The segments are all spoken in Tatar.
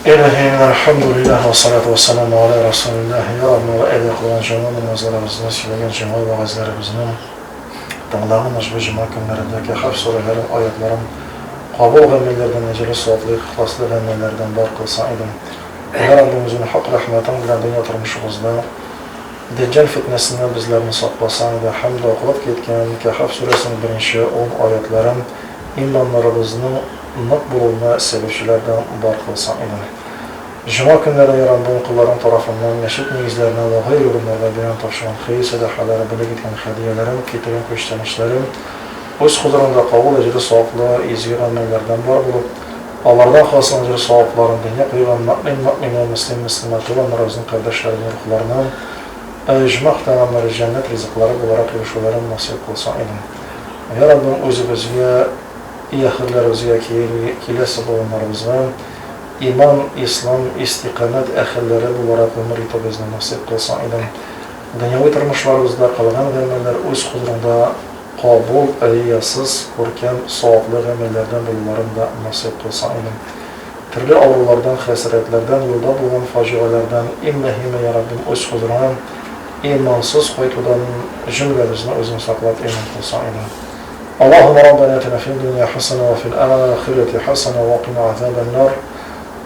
Илаһи, әлхәмдүлилләһ, вәссалату вәссәламу аля расулилләһ. Я Раббым, әдә кылган җома намазларыбызны, сөйләгән җома вәгазьләребезне, тыңлаган ошбу җома көннәрендә Кәһф сүрәләрен, аятларын кабул гамәлләрдән, әҗерле саваплы, ихласлы гамәлләрдән бар кылсаң идең. Я Раббым, үзеңнең хак рәхмәтең белән дөнья тормышыбызда Дәҗҗал фитнәсеннән безләрне сакласаң иде һәм дә укылып киткән Кәһф сүрәсенең беренче ун аятларын иманнарыбызның нык булуына сәбәпчеләрдән бар кылсаң иде. Җомга көннәрендә, я Раббым, колларың тарафыннан мәчет нигезләренә вә гайре урыннарга биргән тапшырган хәер-сәдакалары, бүләк иткән һәдияләрең, китергән күчтәнәчләрең Үз хозурыңда кабул әҗере-саваплы изге гамәлләрдән бар булып, алардан хасил әҗер-савапларын дөнья куйган мөэмин-мөэминә, мөслим-мөслимә, туганнарыбызның, кардәшләребезнең рухларына оҗмах тәгамнары, җәннәт ризыклары буларак ирешүләрен насыйп кылсаң иде. Я Раббым, үзебезгә, әһелләребезгә, киләсе буыннарыбызга иман, ислам, истикамәт әһелләре буларак гомер итүебезне насыйп кылсаң иде. Дөньяви тормышларыбызда кылган гамәлләр үз хозурыңда кабул, риясыз, күркәм, саваплы гамәлләрдән булуларын да насыйп кылсаң иде. Төрле авырулардан, хәсрәтләрдән, юлда булган фаҗигаләрдән, иң мөһиме, я Раббым, үз хозурыңа имансыз кайтудан җөмләбезне үзең саклап иман кылсаң иде. Аллаһумма Раббана атина фид дөнья хәсәнә вә фил ахирәти хәсәнә вә кина азабән нар.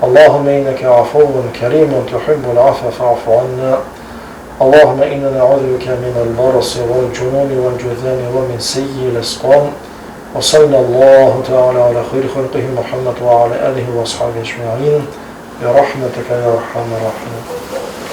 Аллаһумма иннәкә афуввун кәримун тухиббул афва фа'фу анна. Аллаһумма инна нәгъузу бика минәл бараси вәл җунуни вәл җузами вә мин сеййил әскам. Вә саллаллаһу тәгалә аля хайри халкыһи Мухәммәд вә аля алиһи вә асхабиһи әҗмәгыйн. Би рахмәтикә йә архәмәр рахимин.